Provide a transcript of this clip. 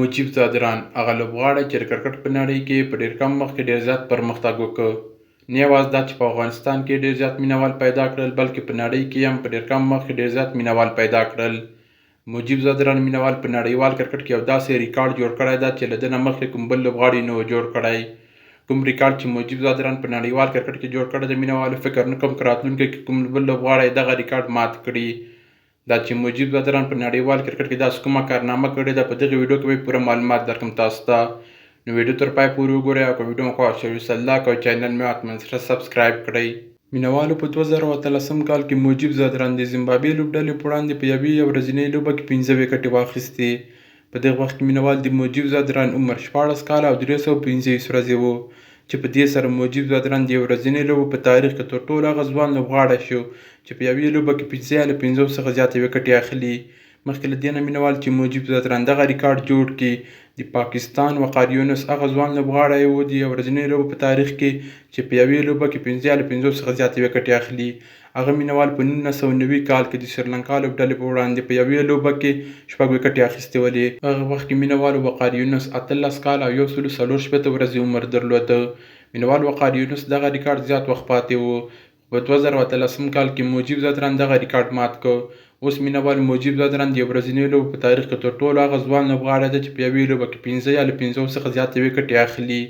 مجیب ځدران هغه لوبغاړی چې د کرکټ په نړۍ کې په ډېر کم وخت کې ډېر زیات پرمختګ وکړ. نه یوازې دا چې په افغانستان کې ډېر زیات مینه وال پیدا کړل، بلکې په نړۍ کې هم په ډېر کم وخت کې ډېر زیات مینه وال پیدا کړل. مجیب ځدران مینه وال په نړیوال کرکټ کې یو داسې ریکارډ جوړ کړی دی چې له ده نه مخکې کوم بل لوبغاړي نه و جوړ کړی. کوم ریکارډ چې مجیب ځدران په نړیوال کرکټ کې جوړ کړی دی مینه والو فکر نه کوم که راتلونکي کې کوم بل لوبغاړی دغه ریکارډ مات کړي. دا چې مجیب ځدران په نړیوال کرکټ کې داسې کومه کارنامه کړې ده، په دغې ویډیو کې به یې پوره معلومات درکړم تاسو ته. نو ویډیو تر پای پورې وګورئ او که ویډیو مو خوښه شوه لایک او چینل مې حتما سره سبسکرایب کړئ. مینهوالو په 2018 کال کې مجیب ځدران د زیمبابوې لوبډلې په وړاندې په یوې یو ورځنۍ لوبه کې 5 ویکټې واخیستې. په دغه وخت کې مینهوال د مجیب ځدران عمر 16 کاله او 325 ورځې و، چې په دې سره مجیب ځدران د یو ورځنۍ لوبو په تاریخ کې تر ټولو هغه ځوان لوبغاړی شو چې په یوې لوبه کې 5 یا له 5 څخه زیاتې ویکټې اخلي. مخکې له دې نه مینهوال چې مجیب ځدران دغه ریکارډ جوړ کړي، د پاکستان وقار یونس هغه ځوان لوبغاړی و د یو ورځنۍ لوبو په تاریخ کې چې په یوې لوبه کې 5 یا له 5 څخه زیاتې ویکټې اخلي. هغه مینهوال په 1990 کال کې د سریلانکا لوبډلې په وړاندې په یوې لوبه کې 6 ویکټې اخیستې ولې. هغه وخت کې مینهوالو وقار یونس 18 کاله او 164 ورځې عمر درلوده. مینهوال وقار یونس دغه ریکارډ زیات وخت پاتې و، خو په 2018 کال کې مجیب ځدران دغه ریکارډ مات کړ. اوس مینهوال مجیب ځدران د یو ورځنیو لوبو په تاریخ کې تر ټولو هغه ځوان لوبغاړی دی چې په یوې لوبه کې 5 یا له 5 څخه زیاتې ویکټې اخلي.